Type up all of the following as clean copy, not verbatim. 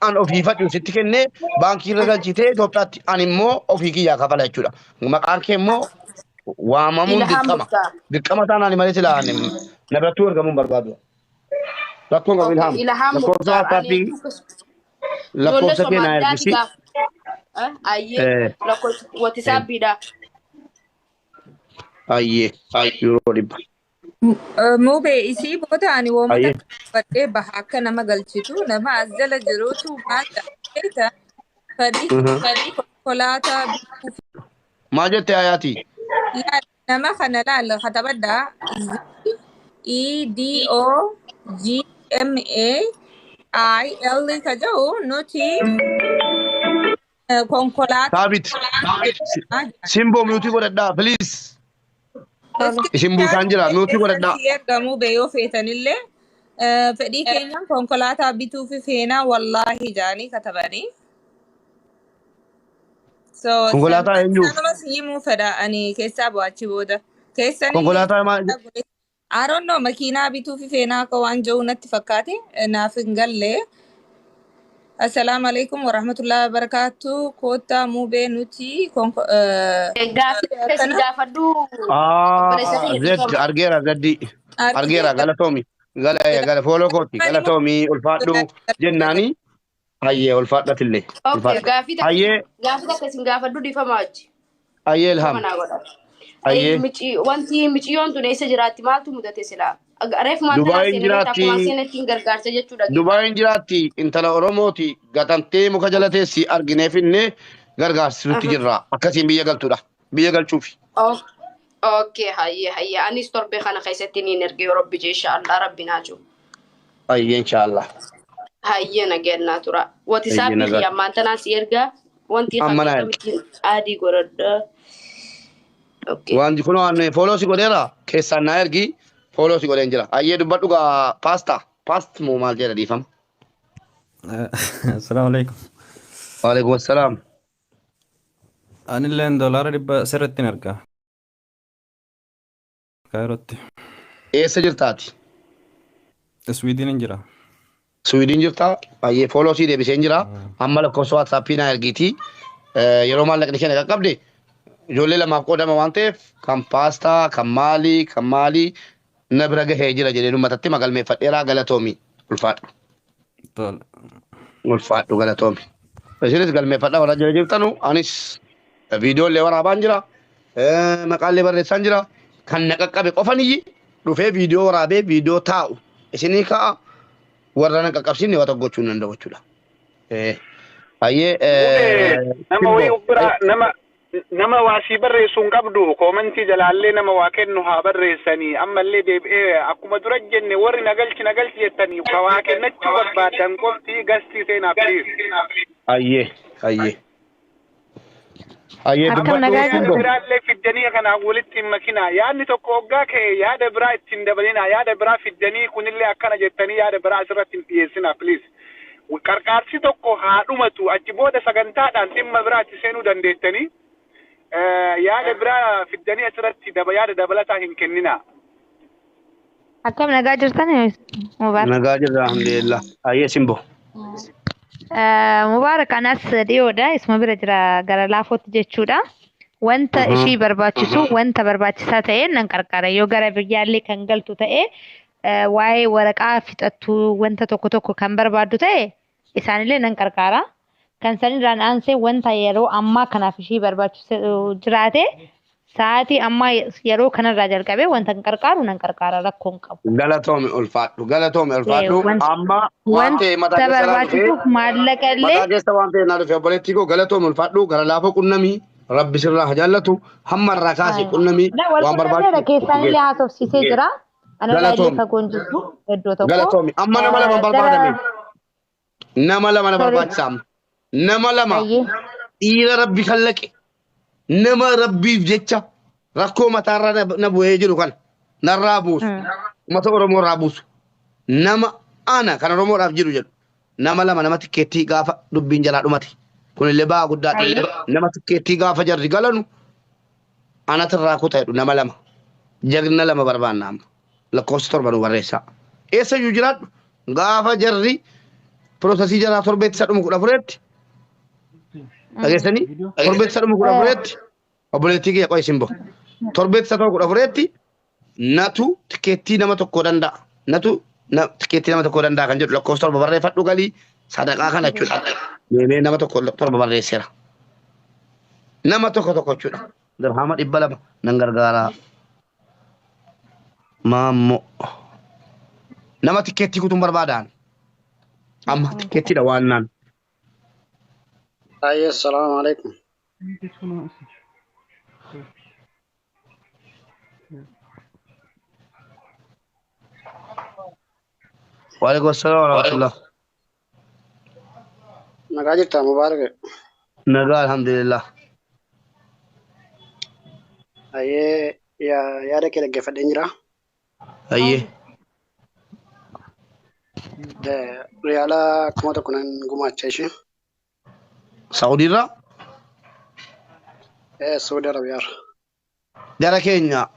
An ofii fadhu sitti kennee baankii irra galchitee Itoophiyaatti an immoo ofii kiyyaa kafala jechuudha. Maqaan kee immoo waamamuun Ilhaam dirqama. Muktaar. Dirqama taanaan malee silaa ani na birattuu argamuu hin barbaadu. Rakkoon qabu Okay, Ilhaam. Ilhaam Lakkoofsa Muktaar. Ani WhatsAppii ijoollee lakkoofsa kee naa Somaaliyaati ergisi. gaaf. Ayyee lakkoofsa WhatsAppiidha. Ayyee yeroo 100. Mubee isii booda ani woomata qabadhee baha akka nama galchitu nama as jala jirutu maal jedha fedhii konkolaataa bituuf. Maal jette Ayaati? Laal nama kana laal katabadhaa Z E D O G M A I L ka jedhu nuti konkolaataa Saabit. Simboo mute godhadhaa please. Isin buusaan jira mute godhadhaa. Keessatti ergamuu bee yoo feetanillee fedhii keenyaan konkolaataa bituu fi feenaa wallaahi jaanii katabanii. So Konkolaataa eenyuuf? Sanuma si himuu fedha ani keessaa bu'achi booda. Keessanillee Konkolaataa maal? I don't know, makiinaa bituu fi feenaa akka waan jiru natti fakkaate naaf hin galle. Assalaamu alaikum warahmatullahi wabarakatuh. Koottaa mubee nuti Gaaffii akkasii akkana gaafadhu obboleessa Ah, kiyya Zed dhiifama. argeera Zeddi. Argeera galatoomi. Gala gala follow kooti galatoomi ulfaadhu jennaani. Hayyee ulfaadhatillee. Okay, Ulfaadhu. gaaffii takka Hayyee gaaffii takka isin gaafadhu dhiifama wajji. Hayyee Dhiifama Ilhaam. naa godha. Hayyee. Wanti miciyyoon tun eessa jiraatti, maaltu mudate silaa? Reef maanta naa Dubaayin seenanii akkuma jiraatti. seenattiin gargaarsa jechuu dhagee. Dubaayin jiraatti intala Oromooti gatamtee muka jala teessi arginee finne gargaarsisuutti jirra. Akkasiin biyya galtudha. Biyya galchuufi. Okay, hayyee hayyee anis torbee kana keessatti niin erge yoo rabbi jee inshaallah rabbi naa jiru. Hayyee inshaallah. Hayyee nageenyaa tura. Hayyee WhatsAppii nagaa. kiyya ammaan tanaan si ergaa wanti Amma naa ergi. akkamittiin adii godhadha. Okay. Waan kun waan follow si godheera keessaan naa ergi follow si godheen jira. Hayyee dubbadhu gaa paastaa. Paast moo maal jedha dhiifama. Assalaamu alaikum. Waalaikum assalaam. Anilleen $100 sirriitti hin argaa. Kaayirootti. Eessa jirtaati? Swiidin hin jira. Swiidin jirtaa? Hayyee follow si deebiseen jira. Amma lakkoofsa WhatsAppii naa ergiitii. Yeroo maallaqni keenya qaqqabde ijoollee lamaaf qoodama waan ta'eef kan paastaa, kan maalii, kan maalii na bira gahee jira jedhee uummatatti magalmeeffadheeraa galatoomi ulfaadhu. Tole. Ulfaadhu galatoomi. Isinis galmeeffadhaa warra jira jirtanu anis viidiyoo illee waraabaan jira. Maqaallee barreessaan jira. Kan na qaqqabe qofaniyyi dhufee viidiyoo waraabee viidiyoo taa'u isinii ka'a warra na qaqqabsiifne waa tokko gochuu hin danda'u jechuudha. Hayyee Mubee nama wayii Simboo of biraa nama nama waa sii barreessu hin qabdu comment jalaallee nama waa kennu haa barreessanii ammallee deebi'ee akkuma dura jenne warri na galchi na galchi jettanii ka waa kennachuu barbaaddan qofti guest seenaa please. Hayyee hayyee hayyee Akkam dubbadhu nagaa Yaada jirtu? Simboo. biraallee fiddanii kanaan walitti hin makinaa. Yaadni tokko hoggaa ka'e yaada biraa ittiin dabalinaa. Yaada biraa fiddanii kunillee akkana jettanii yaada biraa asirratti hin dhiyeessinaa please. Qarqaarsi tokko haa dhumatu achi booda sagantaadhaan dhimma biraatti seenuu dandeettanii yaada biraa fiddanii asirratti yaada dabalataa hin kenninaa. Akkam nagaa jirtan Mubaarak? Nagaa jirra alhamdulillah. Hayyee Simboo. Mubaarak anas dhiyoodha isuma bira jira gara laafootti jechuudha. Wanta ishii barbaachisu wanta barbaachisaa ta'e nan qarqara yoo gara biyyaallee kan galtu ta'e waa'ee waraqaa fixattu wanta tokko tokko kan barbaaddu ta'e isaanillee nan qarqaara. Kan sanirraan aansee wanta yeroo ammaa kanaaf ishii barbaachisu jiraate sa'aatii ammaa yeroo kanarraa jalqabee wanta hin qarqaaru nan qarqaara rakkoo hin qabu. Galatoomi ulfaadhu galatoomi ulfaadhu amma waan ta'e mataa Wanta keessa naa dhufee barbaachisuuf maallaqa illee mataa keessa waan ta'e naa dhufe obboleettii koo galatoomi ulfaadhu gara laafoo qunnamii rabbi sirraa haa jaallatu hamma irraa kaasee qunnamii Na wal waan qunnamneera barbaachisu keessaan illee haasofsiisee jira. Anarraa illee Galatoomi. fagoon jirtu iddoo tokko. Galatoomi amma nama lama barbaadame nama lama na barbaachisa amma nama lama dhiira rabbi kallaqe nama rabbiif jecha rakkoo mataarra na bu'ee jiru kana narraa buusu uummata Oromoo irraa buusu nama ana kan Oromoodhaaf jiru jedhu nama lama nama tikkeettii gaafa dubbiin jalaa dhumate kunillee ba'aa guddaadha nama tikkeettii gaafa jarri galanu anatirraa kuta jedhu nama lama jagna lama barbaanna amma lakkoofsa 7 nu barreessaa eessayyuu jiraadhu gaafa jarri Piroosesii jalaa torbeetti isa dhumu 14tti. Dhageessanii? Torbeetti isa dhumu 14tti. Obboleettii kiyya qoy isin bo. Torbeetti isa ta'u 14tti natu tikeettii nama tokko danda'a. Natu tikeettii nama tokko danda'a kan jedhu lakkoofsa 7 barreeffadhu galii sadaqaa kana jechuudha. Meemee nama tokko 7 barreesseera. Nama tokko tokko jechuudha. Dirhama 200 nan gargaaraa. Maammoo. Nama tikeettii kutuun barbaadaan. Amma tikeettiidha waan naan. Ayyee, assalaamu alaikum. Waalaikum assalam wa rahmatullah. Nagaa jirtaa Mubaarak? Nagaa alhamdulillah. Ayyee, yaada kee dhaggeeffadheen jira. Ayyee. Riyaala 1000 nan gumaacha ishee. Saawudiirraa? Saudi Arabiyaarra. Jara keenya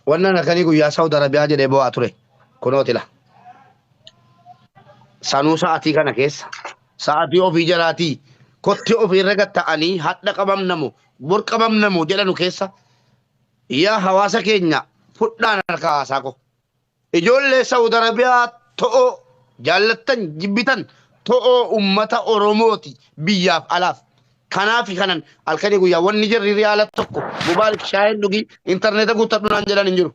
wannan halkanii guyyaa Saawud Arabiyaa jedhee bo'aa ture. Kunootila. Sanuu sa'atii kana keessa. Sa'atii ofii jalaatii kotti ofii irra gatta'anii hadha qabamnamu bor qabamnamu jedhanu keessa yaa hawaasa keenya fudhaan harka haasaa ko. Ijoollee Saawud Arabiyaa to'oo jaallattan jibbitan to'oo ummata Oromooti biyyaaf alaaf. Kanaaf kanan halkanii guyyaa wanni jirri riyaala tokko Mubaarik shaayeen dhugii intarneeta guuttadhu naan jedhan hin jiru.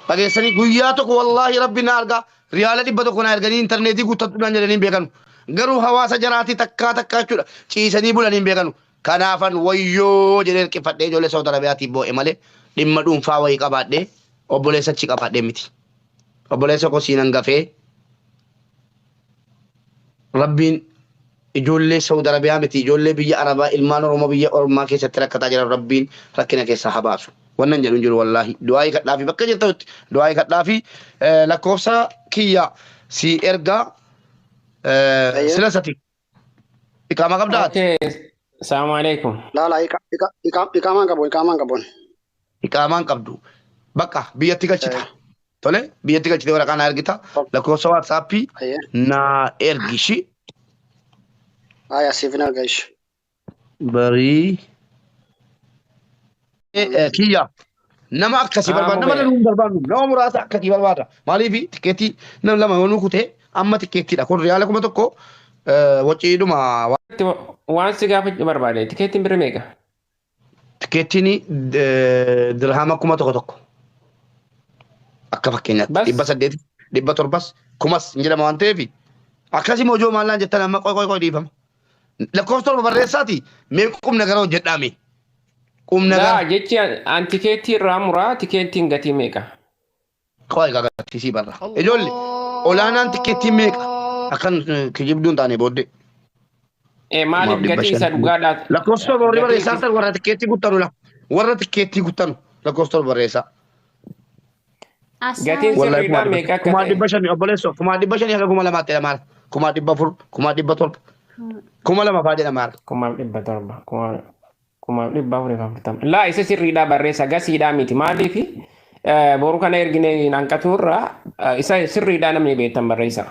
Dhageessanii guyyaa tokko wallaahi rabbi na argaa riyaala 100 na erganii intarneetii guuttadhu naan jedhanii hin beekanu. Garuu hawaasa jaraatii takkaa takkaa jechuudha ciisanii bulanii hin beekanu. Kanaafan wayyoo jedhee hirkifadhee ijoollee Saawud Arabiyaatiif boo'e malee dhimma dhuunfaa wayii qabaadhee obboleessa achi qabaadhee miti. Obboleessa koo siin hangafee Rabbiin ijoollee Saawud Arabiyaa miti ijoollee biyya Arabaa ilmaan Oromoo biyya Ormaa keessatti rakkataa jiran Rabbiin rakkina keessaa haa baasu. Wannan jedhu hin jiru wallaahi. Du'aayii kadhaafi bakka jirtutti du'aayii kadhaafi lakkoofsa kiyya si ergaa sila sati iqaamaa qabdaa ati? Okay. Assalamu alaikum. Laala iqaamaan qabu iqaamaan qabu. Iqaamaan qabdu. Bakka biyyatti galchita. Tole biyyatti galchitee waraqaa naa ergita. Lakkoofsa waatsaappii naa ergishi. Aya siif hin arga ishi. Barii. Kiyya nama akkasii barbaada. Nama danuu hin barbaadnu. Nama muraasa akkasii barbaada. Maaliif tikeettii nama lama yoo nu kutee amma tikeettiidha. Kun riyaala 1000 waciidhuma. Waan si gaafachuu barbaade tikeettiin birri meeqa? Tikeettiin dirhama 1000. Akka fakkeenyaatti 800 700 kumas hin jedhama waan ta'eef akkasii mojoo maallaan jettan amma qoy qoy qoy dhiifama. Lakkoofsa 7 barreessaati mee qubna gara hojjedhaame. Qubna gara. Laa jechi an tikeettii irraa muraa tikeettiin gatii meeqa? Qoy gagattisii barra. Ijoollee olaanaan tikeettiin meeqa? Akkan kijibduun taane booddee. Maaliif gatii isa dhugaadhaa? Lakkoofsa 7 warri barreessaa ta'an warra tikeettii guttanu la. Warra tikeettii guttanu lakkoofsa 7 barreessaa. Gatiin sirriidhaa meeqa akka ta'e? 500,000 obboleessoo 500,000 haga 2,000tti jedhamaara. 400,000 700,000 2,000 fa'aa jedhamaara. 700,000 440,000. Laa isa sirriidhaa barreessa gasiidhaa miti maaliif boru kana ergine hanqatu irraa isa sirriidhaa namni beektan barreessa.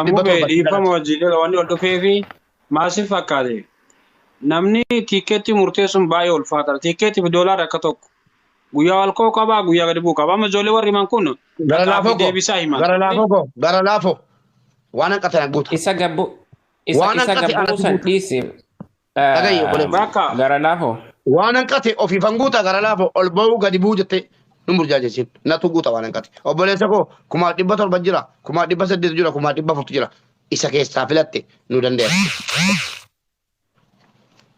Mubee dhiifama wajjin wanni ol dhufee fi maasif fakkaate. Namni tiikeettii murteessuun baay'ee ulfaata. Tiikeettii fi doolaarri akka tokko. Guyyaa walkoo qabaa guyyaa gadi bu'u qaba. Amma ijoollee warri himan kun Gara laafoo koo. deebisaa himan. Gara laafoo koo. Gara laafoo. Waan hanqate na guuta. Isa gabbu isa Waan isa hanqate gabbuu anatu san guuta. dhiisi. Dhagahi obboleessa. Bakka. Gara laafoo. Waan hanqate ofiifan guuta gara laafoo ol ba'uu gadi bu'uu jettee nu burjaajessin. Natu guuta waan hanqate. Obboleessa koo 700,000 jira 800,000 jira 400,000 jira. Isa keessaa filatte nu dandeessa.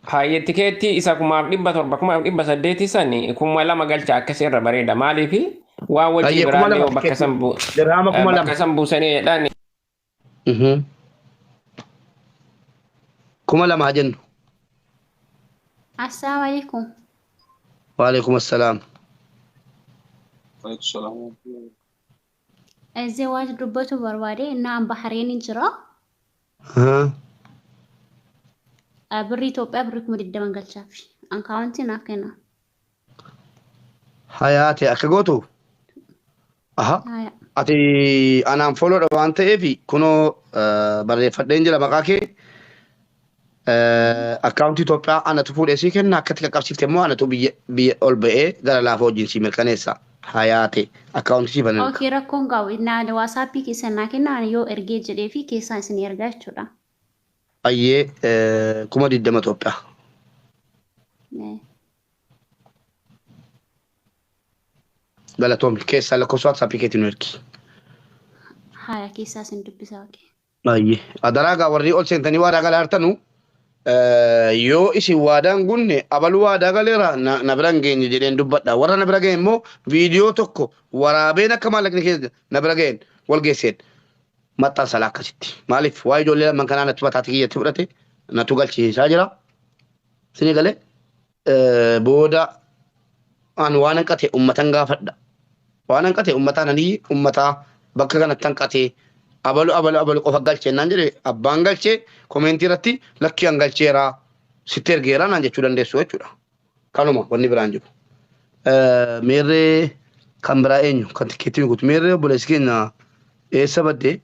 Hayyee tikeettii isa 700,000 800,000 sani 2,000 galcha akkasii irra bareeda. Maaliif waan wajjin Hayyee kuma biraallee lama bakka san bu Dirhama 2,000. bakka san buusanii jedhaan. 2,000 haa jennu. Assalaamu alaikum. Waalaikum assalaam. Ezzee waan dubbatu barbaade naan Bahareen jira. Birri Itoophiyaa birri 20,000 galchaafi. Ankaawwantii naaf kenna. Hayaate akka gootu. Aha. Haya. Ati anaan fooloodha waan ta'eef kunoo barreeffadheen jira maqaa kee. Akkaawuntii Itoophiyaa anatu fuudhee sii kenna akkatti qaqqabsiifte immoo anatu biyya ol ba'ee gara laafaa wajjin sii mirkaneessa. Hayaate akkaawuntii sii banan. Okay, rakkoon qabu. Naa WhatsAppii keessan naa kenna ani yoo ergee jedhee fi keessaan isin ergaa jechuudha. Ayyee 20,000 Itoophiyaa. Galatoomi keessaa lakkoofsa WhatsAppii keetiin nu ergi. Haya keessaa isin dubbisaa. Okay. Ayyee adaraa gaa warri ol seentanii waadaa galaa jirtanu yoo isin waadaan gunne abaluu waadaa galeera na bira hin geenye jedheen dubbadha. Warra na bira ga'e immoo viidiyoo tokko waraabeen akka maallaqni keessa na bira ga'een wal geesseen maxxansa laa akkasitti. Maaliif waa ijoollee lamman kanaa natti mataatti kiyyatti fudhate natu galchiisaa jira. Isinii galee booda an waan hanqate ummatan gaafadha. Waan hanqate ummataan ani ummataa bakka kanatti hanqate abalu abalu abalu qofa galchee naan jedhe abbaan galchee komeentii irratti lakkii an galcheera sitti ergeera naan jechuu dandeessu jechuudha. Kanuma wanni biraan jiru. Meerree kan biraa eenyu kan tikkeettii guutu meerree obboleessi keenya eessa baddee?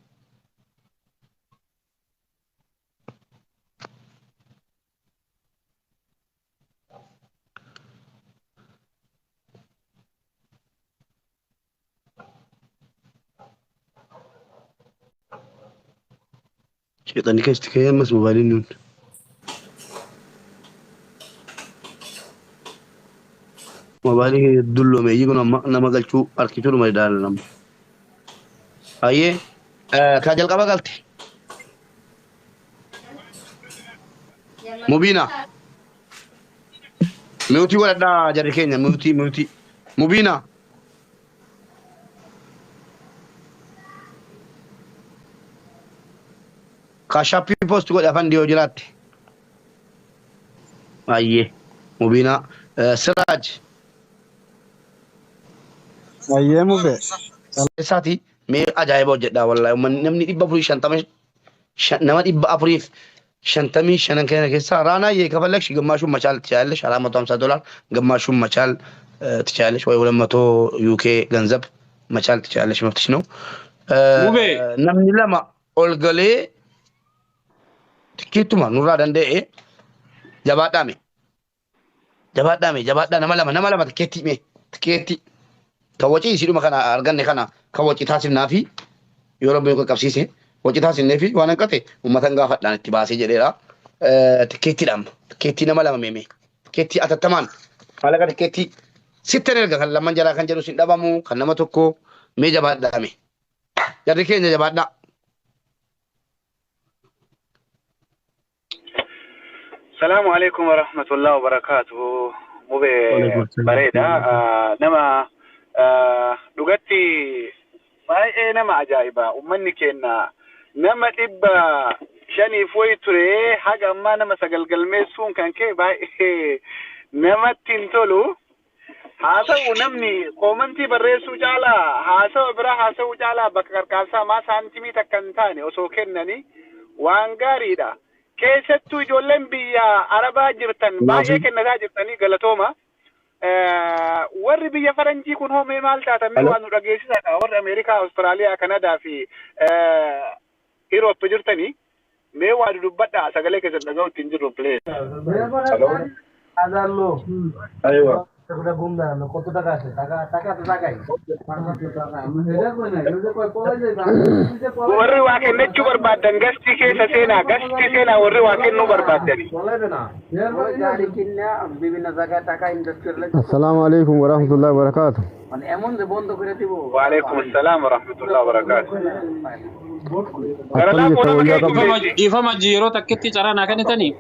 Sheexanni keessatti ka'ee ammas moobaayiliin nuun. Moobaayilii dulloome iyyuu kun amma nama galchuu harkisuu dhuma ilaala nama. Ayyee kan jalqaba galte. Mubiina. Miutii godhadhaa jarri keenya miutii miutii. Mubiina. Kaashaappii poost godhe afaan dhiyoo jiraatte. Ayyee Mubiina. Siraaj. Ayyee mube. Isaati mee ajaa'iba hojjedhaa wallaahi uummanni namni 450 nama 455 kana keessaa raanaa yee ከፈለግሽ ግማሹን መቻል ትችላለሽ። 450 ዶላር ግማሹን መቻል ትችላለሽ፣ ወይ 200 UK ገንዘብ መቻል ትችላለሽ፣ መብትሽ ነው። Mubee. Namni lama ol galee tikkeettuma nurraa danda'e jabaadhaame jabaadhaame jabaadhaa nama lama nama lama tikkeettii mee tikkeettii kan wacii isiidhuma kana arganne kana kan wacii taasifnaa fi yoo rabbiin qaqqabsiise wacii taasifnee fi waan hanqate uummatan gaafadhaan itti baasee jedheera. Tikkeettiidhaan tikkeettii nama lama meeme tikkeettii atattamaan maallaqa tikkeettii sittan erga kan lamman jalaa kan jedhu sin dhabamu kan nama tokko mee jabaadhaame jarri keenya jabaadhaa. Salaamu alaikum warahmatullahi wabarakatuh. Mubee bareeda. Nama dhugatti baay'ee nama ajaa'iba. Uummanni keenya nama 500 wayi ture haga ammaa nama 9 galmeessuun kan ka'e baay'ee namatti hin tolu. Haa ta'u namni koomantii barreessuu caalaa haasawa biraa haasa'uu caalaa bakka qarqaarsaa maa saantimii takka hin taane osoo kennanii waan gaariidha. Keessattuu ijoolleen biyya Arabaa jirtan baay'ee kennataa jirtanii galatooma. Warri biyya faranjii kun hoomee maal taatan mee waan nu dhageessisaadha. Warri Ameerikaa, Awustiraaliyaa, Kanadaa fi Europe jirtanii mee waa dubbadhaa sagalee keessan dhaga'utti hin jirru please. Aywa. কত টাকা আছে? টাকা টাকা তো টাকাই Warri waa kennachuu barbaaddan gastii keessa seenaa gastii seenaa warri waa kennuu barbaaddani. Assalaamu alaikum warahmatullahi wabarakatuh. Waalaikum assalaam warahmatullahi wabarakatuh. Gara Akkam laafoo jirta nama wayyaa qabdu? keessummeessi. Dhiifama yeroo takkitti carraa naa kennitanii?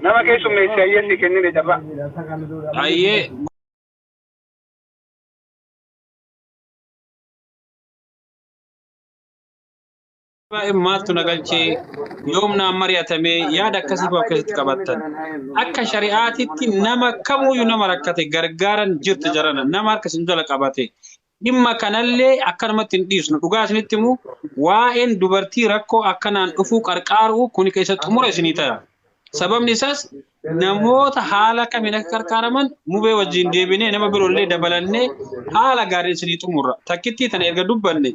Nama keessummeessi ayyee kennine carraa. Ayyee baay'ee maaltu na galchee yoom naan mari'atamee yaada akkasii of keessatti qabattan. Akka shari'aatitti nama kamuyyuu nama rakkate gargaaran jirti jarana nama harka isin jala qabate. Dhimma kanallee akkanumatti hin dhiisnu dhugaa isinitti himu waa'een dubartii rakkoo akkanaan dhufuu qarqaaruu kuni keessa xumura isinii ta'a. Sababni isaas Namoota haala kamiin akka qarqaaraman mubee wajjin deebinee nama biroollee dabalannee haala gaariin isinii xumurra. Takkittii tana erga dubbanne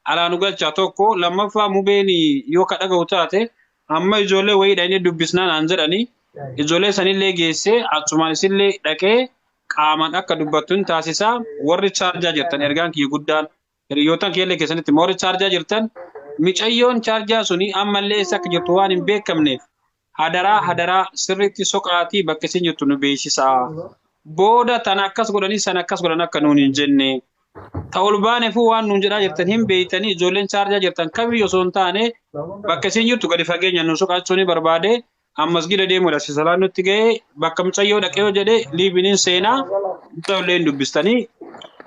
alaa nu galchaa tokko lammaffaa mubeen yoo ka dhaga'u taate amma ijoollee wayiidha inni dubbisnaan aan jedhanii ijoollee sanillee geessee achumaan isillee dhaqee qaamaan akka dubbattu hin taasisaa. Warri chaarjaa jirtan ergaan kiyya guddaan hiriyootaan kiyyallee keessanitti warri chaarjaa jirtan micayyoon chaarjaa suni ammallee eessa akka jirtu waan hin beekamneef hadaraa hadaraa sirriitti soqaatii bakka isin jirtu nu beeksisaa. Booda tana akkas godhanii sana akkas godhan akka nuun hin jenne. Ta ol baaneefuu waan nuun jedhaa jirtan hin beeytanii ijoolleen chaarjaa jirtan kamiyyuu osoo hin taane bakka isin jirtu gadi fageenya nu soqaachuu ni barbaade. Ammas gida deemuudha si salaan nutti ga'ee bakka mucayyoo dhaqee yoo jedhe liibiniin seenaa mucayyoo hin dubbistanii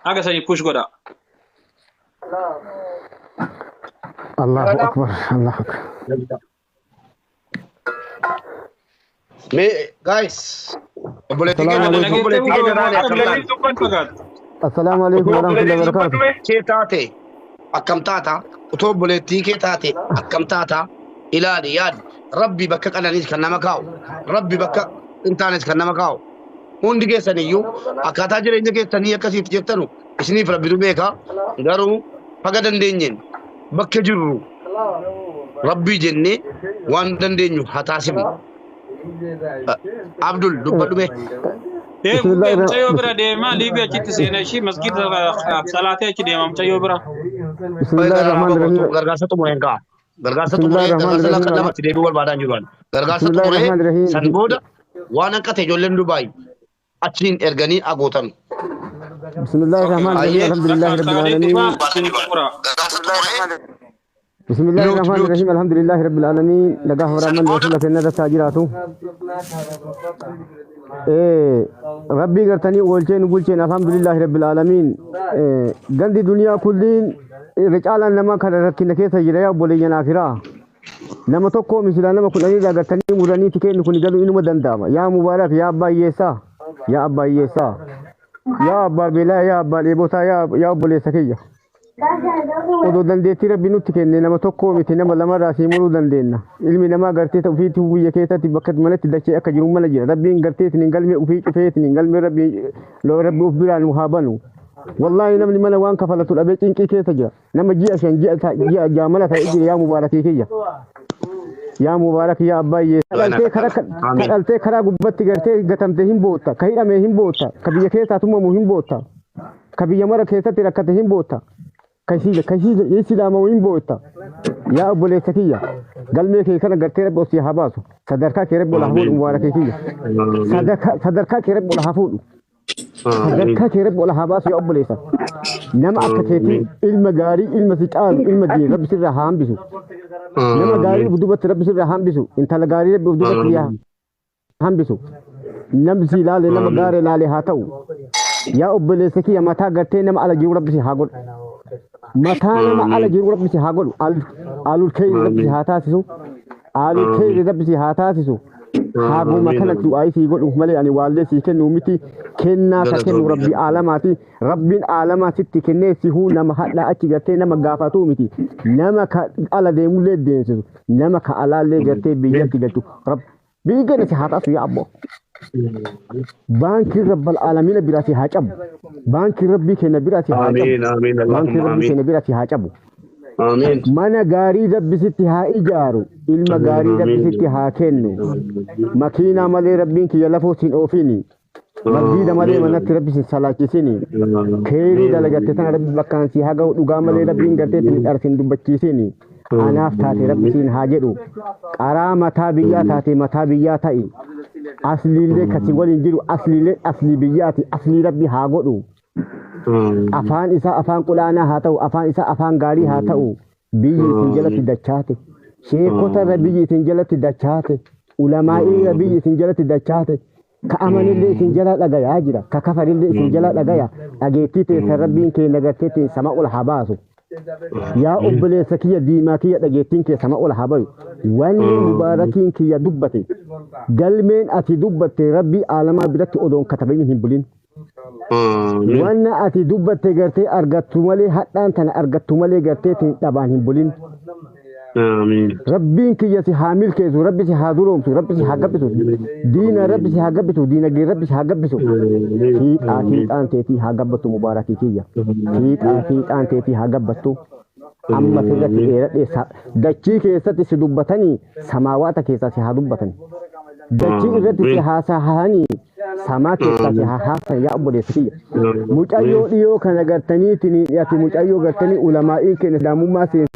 haga sanii push godha. Allahu akbar, Allahu akbar. Mee guys, obboleettii Assalaamu keenya alaikum. obboleettii keenya taate akkam taate? Assalaamu alaikum Otoo warahmatullahi obboleettii wabarakatuh. kee taate akkam taata? Otoo obboleettii kee taate akkam taata? Ilaali yaadi. Rabbi bakka qananiis kan nama kaa'u. Rabbi bakka hin taanes kan nama kaa'u. Hundi keessan iyyuu akkaataa jireenya keessanii akkasiif jettanu isiniif rabbitu beeka. Garuu haga dandeenyeen bakka jirru rabbii jennee waan dandeenyu haa taasifnu. Abdul dubbadhu mee. Ee mubee mucayyoo bira deemaa liibii achitti seena ishii masgiida salaatee achi deema mucayyoo bira. Bismillahirrahmanirrahim. Gargaarsa xumureen ka'a. Gargaarsa Bismillahir xumuree gargaarsa Rahmanir lakka Rahim. lamatti deebi'uu barbaadaan jiru ani. Gargaarsa xumuree Bismillahirrahmanirrahim. san booda waan hanqate ijoolleen Dubaay achiin erganii agootan. Bismillahirrahmanirrahim. Ayyee. Alhamdulillahi rabbil alamin. Bismillahirrahmanirrahim. Alhamdulillahi rabbil alamin. Nagaa horaaman rasuula keenya irratti haa jiraatu. Rabbii gartanii oolcheen nu bulcheen alhamdulillahi rabbil alamin. Gandi duniyaa kulliin irra caalaan nama kana rakkina keessa jira yaa obboleeyyan akiraa. Nama tokko misila nama kudhanii gartanii muranii tikeenni kun galuu inuma danda'ama. Yaa Mubaarak, yaa abbaa hiyyeessaa, yaa abbaa hiyyeessaa, yaa abbaa beelaa, yaa abbaa dheebotaa, yaa obboleessa kiyya. Odoo dandeettii rabbi nutti kenne nama tokko miti nama lamarraa sii muruu dandeenya. Ilmi namaa gartee ofiitti biyya keessatti bakka manatti dachee akka jiru mana jira. Rabbiin gartee hin galme ofii cufee hin galme rabbi rabbi of biraa nu haa banu. Wallaahi namni mana waan kafalatu dhabee cinqii keessa jira. Nama ji'a 5 ji'a 6 mana ta'ee jira yaa Mubaarakii kiyya. Yaa Mubaarak yaa abbaayye. Kadhaltee karaa gubbatti gartee gatamte hin bootta. Ka hidhame hin bootta. Ka biyya keessaa tumamu hin bootta. Ka biyya mara keessatti rakkate hin bootta. Kasii islaama hin bootta. Yaa obboleessa kiyya. Galmee kee kana gartee rabbi osii haa baasu. Sadarkaa kee rabbi ol haa fuudhu Mubaarakii kiyya. Sadarkaa kee rabbi ol haa fuudhu. Sadarkaa kee rabbi ol haa baasu yaa obboleessa. Nama akka keetii ilma gaarii ilma si caalu ilma diin rabbi sirraa haa hambisu. Nama gaarii of duubatti rabbi sirraa hambisu. Intala gaarii rabbi of duubatti haa hambisu. Namni si ilaale nama gaarii ilaale haa ta'u. Yaa obboleessa kiyya mataa gartee nama ala jiru rabbi si haa godhu. Mataa nama ala jiru rabbi si haa godhu. Alul keeyri rabbi si haa taasisu. Alul keeyri rabbi si haa taasisu. Haaguma kana du'aa sii godhu malee ani waallee sii kennu miti kennaa ka kennu rabbi aalamaati. Rabbiin aalamaa sitti kennee sihuu nama hadhaa achi gartee nama gaafatuu miti. Nama ka ala deemullee deemsisu. Nama ka alaallee gartee biyyatti galchu. Biyyi gana si haa taasisu yaa abboo. Baankiin rabbal aalamiina biraa si haa cabu. Baankiin rabbii keenya biraa si haa cabu. Amiin amiin Baankiin Allahumma rabbii amiin. keenya biraa si haa cabu. Amiin. Mana gaarii rabbi sitti haa ijaaru. Ilma gaarii rabbi sitti haa kennu. Makiinaa malee rabbiin kiyya lafoo siin oofini. Masjiida malee manatti rabbi sin salaachisini. Keerii dalagatte tana rabbi bakkaan si haa ga'u dhugaa malee rabbiin gartee sin dharsin dubbachiisini. Anaaf taate rabbi siin haa jedhu. Qaraa mataa biyyaa taate mataa biyyaa ta'i. Asliillee kasi waliin jiru asliillee aslii biyyaati aslii rabbi haa godhu. Afaan isaa afaan qulaanaa haa ta'u afaan isaa afaan gaarii haa ta'u. Biyyi isin jalatti dachaate. Sheekota irra biyyi isin jalatti dachaate. Ulamaa'ii irra biyyi isin jalatti dachaate. Ka amanillee isin jala dhagayaa jira. Ka kafarillee isin jala dhagaya. Dhageettii teessan rabbiin keenya garteetiin sama ol haa baasu. Yaa obboleessa kiyya diimaa kiyya dhageettiin kee sama ol haa bayu. Wanni mubaarakiin kiyya dubbate galmeen ati dubbatte rabbii aalamaa biratti odoon katabamin hin bulin. Wanna ati dubbatte gartee argattu malee hadhaan tana argattu malee gartee dhabaan hin bulin. Amiin. Rabbiin kiyya si haa milkeessu, Rabbi si haa duroomsu, Rabbi si haa gabbisu, diina Rabbi si haa gabbisu, diinagdee Rabbi si haa gabbisu. Fiixaa fiixaan teetii haa gabbattu, mubaarakii kiyya. Fiixaa fiixaan teetii haa gabbattu. Amma sirratti dheeradhee dachii keessatti si dubbatanii samaawaata keessaa si haa dubbatan. Dachii irratti si haasa'anii samaa keessaa si haa haasan, yaa obboleessa kiyya. Mucayyoo dhiyoo kana gartaniitiin, ati mucayyoo gartanii ulamaa'iin keenya islaamummaa seensiftee.